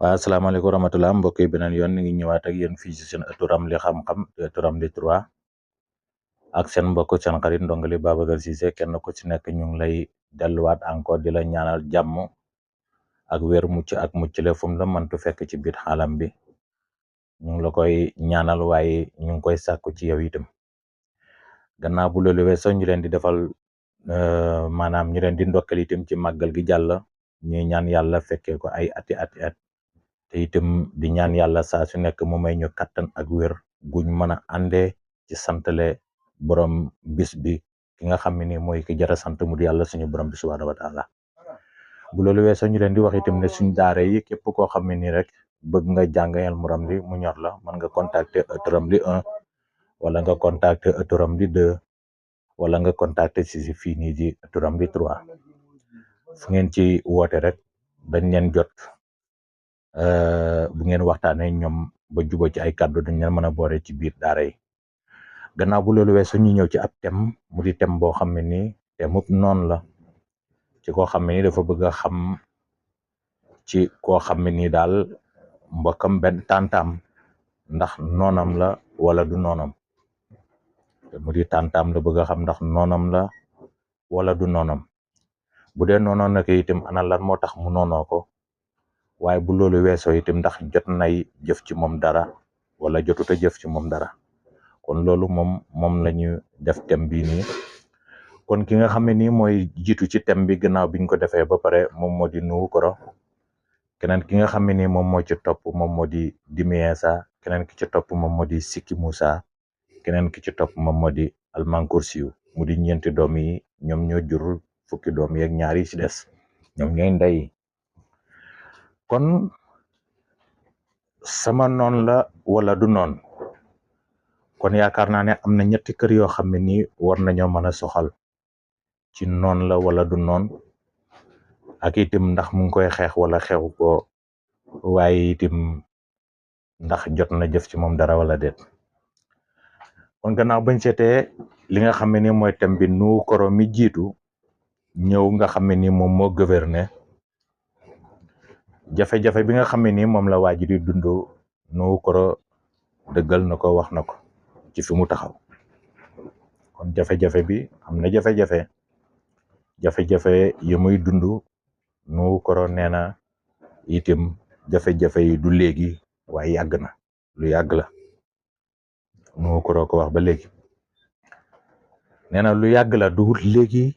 waaw asalaamaaleykum wa rahmatulah mbokk yi beneen yoon ñu ngi ñëwaat ak yéen fii si seen ëttu Ramli xam-xam ëttu Ramli 3 ak seen mbokk seen xarit ndongali Babacar Cissé kenn ku ci nekk ñu ngi lay delluwaat encore di la ñaanal jàmm ak wér mucc ak muccle fu mu la mëntu fekk ci biir xaalam bi ñu ngi la koy ñaanal waaye ñu ngi koy sàkku ci yow itam gannaaw bu loolu weesoo ñu leen di defal maanaam ñu leen di ndokkal itam ci màggal gi jàll ñuy ñaan yàlla fekkee ko ay ati at te itam di ñaan yàlla saa su nekk mu may ñu kattan ak wér guñ mën a àndee ci santale borom bis bi ki nga xam ne ni mooy ki jara sant mu di yàlla suñu borom bi subhanahu wa taala bu loolu weesoo ñu leen di wax itam ne suñ daara yi képp koo xam ne nii rek bëgg nga jàng Ilmu Ramli mu ñor la mën nga contacter ëttu Ramli 1 wala nga contacter ëttu Ramli 2 wala nga contacter si fii nii di ëttu Ramli 3 fu ngeen ci woote rek dañ leen jot bu ngeen waxtaanee ñoom ba jubóo ci ay kàddu dañ leen mën a boole ci biir daara yi gannaaw bu loolu weesoo ñu ñëw ci ab thème mu di thème boo xam ne nii thème noonu la ci koo xam ne nii dafa bëgg a xam ci koo xam ne nii daal mbokkam benn tàntaam ndax noonam la wala du noonam te mu di tàntaam la bëgg a xam ndax noonam la wala du noonam bu dee noonoon na ko itam ana lan moo tax mu noonoo ko waaye bu loolu weesoo itam ndax jot nay jëf ci moom dara wala jotuta jëf ci moom dara kon loolu moom la ñu def thème bii nii kon ki nga xam ne nii mooy jiitu ci thème bi gannaaw biñ ko defee ba pare moom moo di Nuhu Koro keneen ki nga xam ne nii moom moo ci topp moom moo di Dimiesa keneen ki ci topp moom moo di Sikki Moussa keneen ki ci topp moom moo di Almankursiyu mu di ñeenti doom yi ñoom ñoo jur fukki doom yeeg ñaar yi ci des ñoom ñooy ndey kon sama noon la wala du noon kon yaakaar naa ne am na ñetti kër yoo xam ne nii war nañoo mën a soxal ci noon la wala du noon ak itam ndax mu ngi koy xeex wala xeexu ko waaye itam ndax jot na jëf ci moom dara wala déet kon gannaaw bañ seetee li nga xam ne ni mooy thème bi Nuhu Koro mi jiitu ñëw nga xam ne ni moom moo gouverner jafe-jafe bi nga xam ne ni moom la waa ji di dund Nuhu Koro dëggal na ko wax na ko ci fi mu taxaw kon jafe-jafe bi am na jafe-jafe yi muy dund Nuhu Koro nee na itam jafe-jafe yi du léegi waaye yàgg na lu yàgg la Nuhu Koro ko wax ba léegi nee na lu yàgg la du léegi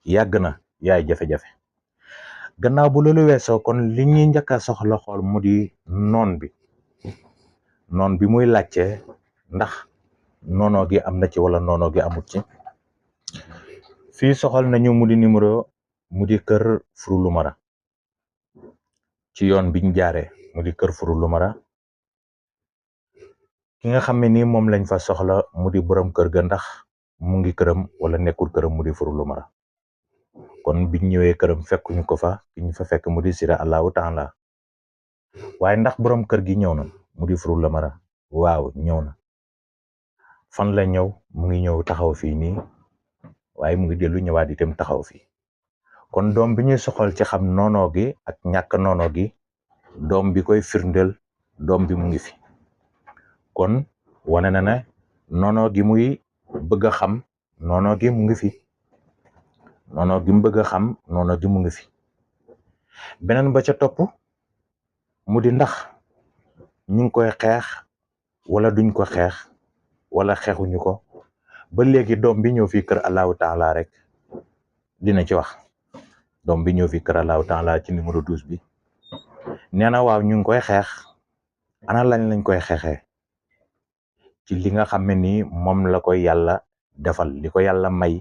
yàgg na yaay jafe-jafe gannaaw bu loolu weesoo kon li ñuy njëkk a soxla xool mu di noon bi muy laajte ndax noonoo gi am na ci wala noonoo gi amut ci fii soxal nañu mu di numéro mu di kër Furu Lumara ci yoon biñ jaaree mu di kër Furu Lumara ki nga xam ne ni moom lañ fa soxla mu di borom kër ga ndax mu ngi këram wala nekkul këram mu di Furu Lumara kon biñ ñëwee këram fekkuñu ko fa ki ñu fa fekk mu di Sira Allahu Taala waaye ndax borom kër gi ñëw na mu di Furu Lumara waaw ñëw na fan la ñëw mu ngi ñëw taxaw fii nii waaye mu ngi dellu ñëwaat itam taxaw fii kon doom bi ñuy soxal ci xam noonoo gi ak ñàkk noonoo gi doom bi koy firndeel doom bi mu ngi fi kon wane na ne noonoo gi muy bëgg a xam noonoo gi mu ngi fi noonoo gi mu bëgg a xam noonoo gi mu ngi fi beneen ba ca topp mu di ndax ñu ngi koy xeex wala duñ ko xeex wala xeexuñu ko ba léegi doom bi ñëw fii kër Allahu Taala rek dina ci wax doom bi ñëw fii kër Allahu Taala ci numéro 12 bi nee na waaw ñu ngi koy xeex ana lañ koy xeexee ci li nga xam ne nii moom la ko yàlla defal li ko yàlla may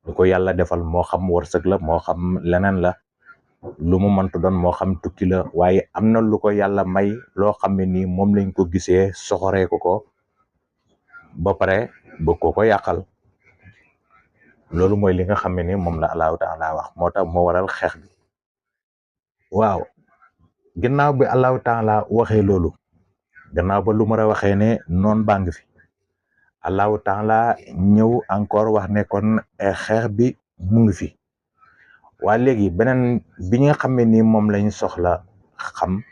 li ko yàlla defal moo xam wërsëg la moo xam leneen la lu mu mëntu doon moo xam tukki la waaye am na lu ko yàlla may loo xam ne nii moom lañ ko gisee soxoree ko ba pare bëgg ko yàqal loolu mooy li nga xam ne ni moom la Allahu Taala wax moo tax moo waral xeex bi waaw ginnaaw bi Allahu Taala waxee loolu gannaaw ba lu mar a waxee ne noon baa ngi fi Allahu Taala ñëw encore wax ne kon xeex bi mu ngi fi waa léegi beneen bi nga xam ne ni moom lañ soxla xam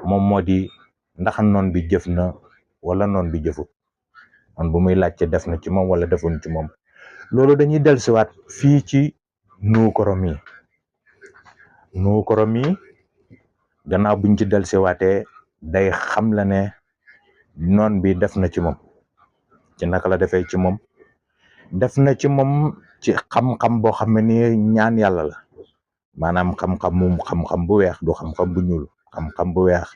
moom moo di ndax noon bi jëf na wala noon bi jëfut, man bu muy laajte def na ci moom wala defuñ ci moom. loolu dañuy dellusiwaat fii ci Nuukoro mi gannaaw buñ ci dellusiwaatee day xam la ne noon bi def na ci moom. ci naka la defee ci moom? def na ci moom ci xam-xam boo xam ne ni ñaan yàlla la, maanaam xam-xam bu weex, du xam-xam bu ñuul, xam-xam bu weex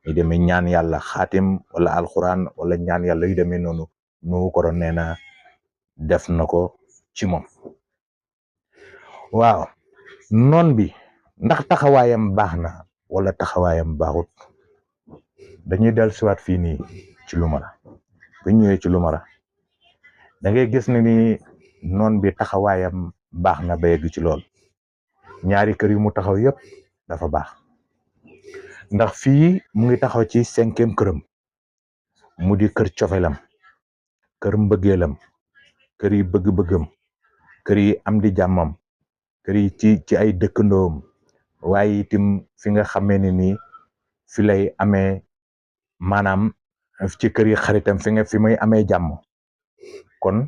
yu demee ñaan yàlla xaatim wala alxuraan wala ñaan yàlla yu demee noonu. Nuukoro nee na def na ko ci moom. waaw noon bi ndax taxawaayam baax na wala taxawaayam baaxut? dañuy dellusiwaat fii nii ci Lumara. bu ñëwee ci Lumara da ngay gis ne ni noon bi taxawaayam baax na ba yegg ci lool. ñaari kër yu mu taxaw yëpp dafa baax, ndax fii mu ngi taxaw ci 5e këram, mu di kër cofelam, kër mbëggeelam, kër yi bëgg-bëggam, kër yi am di jàmmam, kër yi ci ay dëkkandoom, waaye itam fi nga xamee ne nii fi lay amee maanaam ci kër yi xaritam fi muy amee jàmm. kon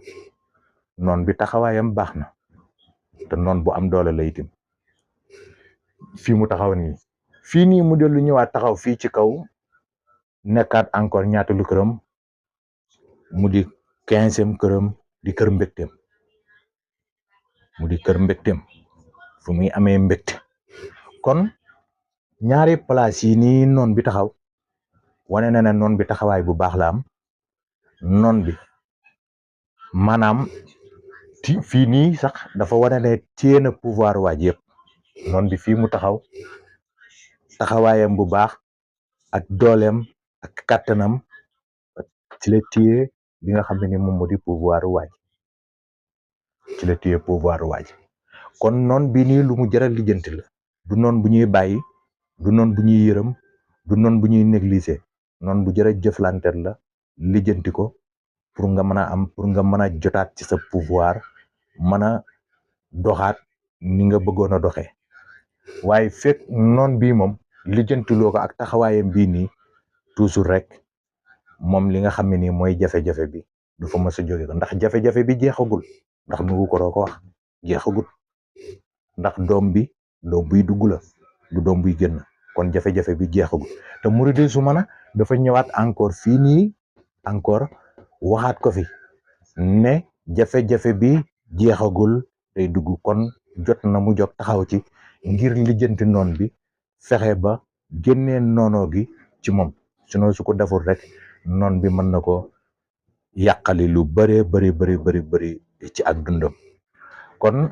noon bi taxawaayam baax na, te noon bu am doole la itam. fii mu taxaw nii, fii nii mu dellu ñëwaat taxaw fii ci kaw, nekkaat encore ñaateelu këram, mu di 15e këram, di kër mbégteem, fu muy amee mbégte. kon ñaari place yi nii noon bi taxaw wane na ne noon bi taxawaay bu baax la am. noon bi maanaam fii nii sax dafa wane ne téye na pouvoir waaj yëpp. noon bi fii mu taxaw taxawaayam bu baax ak dooleem ak kàttanam ci la téye li nga xam ne ni moom moo di pouvoir waaj, kon noon bi nii lu mu jaral lijjanti la. du noon bu ñuy bàyyi, du noon bu ñuy yërëm, du noon bu ñuy négliger. noon bu jaral jëflanteel la, lijjanti ko pour nga mën a jotaat ci sa pouvoir, mën a doxaat ni nga bëggoon a doxee. waaye fekk noon bii moom lijjantiloo ko ak taxawaayam bii nii, toujours rek moom li nga xam ne nii mooy jafe-jafe bi du fa mës a jóge ko, ndax jafe-jafe bi jeexagul, ndax Nuukoro ko wax jeexagul, ndax doom buy dugg la, du doom buy génn. kon jafe-jafe bi jeexagul. te Mouridissoumana dafa ñëwaat encore fii nii encore waxaat ko fi ne jafe-jafe bi jeexagul, day dugg. kon jot na mu jóg taxaw ci ngir lijjanti noon bi, fexe ba génnee noonoo gi ci moom. sinon su ko deful rek noon bi mën na ko yàqali lu bëree bëri ci ak dundam. kon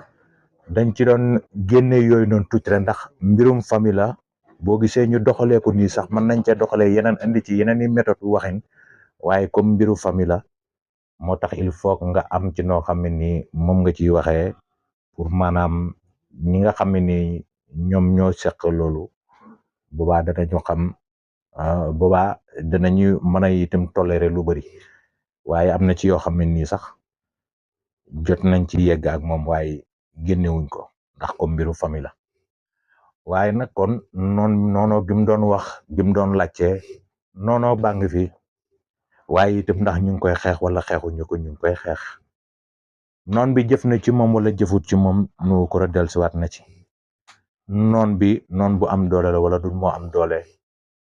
dañ ci doon génne yooyu noonu tuuti rek, ndax mbirum famille la. boo gisee ñu doxalee ko nii sax mën nañ cee doxalee yeneen, indi ci yeneen i méthode waxin, waaye comme mbiru famille la moo tax il faut nga am ci noo xam ne nii moom nga ciy waxee, pour maanaam ñi nga xam ne ni ñoom ñoo seq loolu boobaa danañu mën a itam toléré lu bëri. waaye am na ci yoo xam ne nii sax jot nañ ci yegg ak moom, waaye génnewuñ ko ndax comme mbiru famille la. waaye nag kon noonoo gi mu doon wax, gi mu doon laajte, noonoo baa ngi fi. waaye itam ndax ñu ngi koy xeex wala xeexuñu ko, ñu ngi koy xeex. noon bi jëf na ci moom wala jëfut ci moom, Nuukoro dellusiwaat na ci. noon bi noon bu am doole la wala du moo am doole,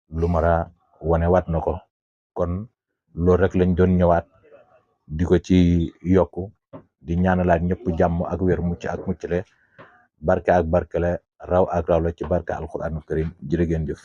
Lumara wane waat na ko. kon loolu rek lañ doon ñëwaat di ko ci yokku, di ñaanalaat ñëpp jàmm ak wér, mucc ak muccle, barke ak barkele, raw ak raw la ci barke alxuraanu karim. jërë ngeen jëf.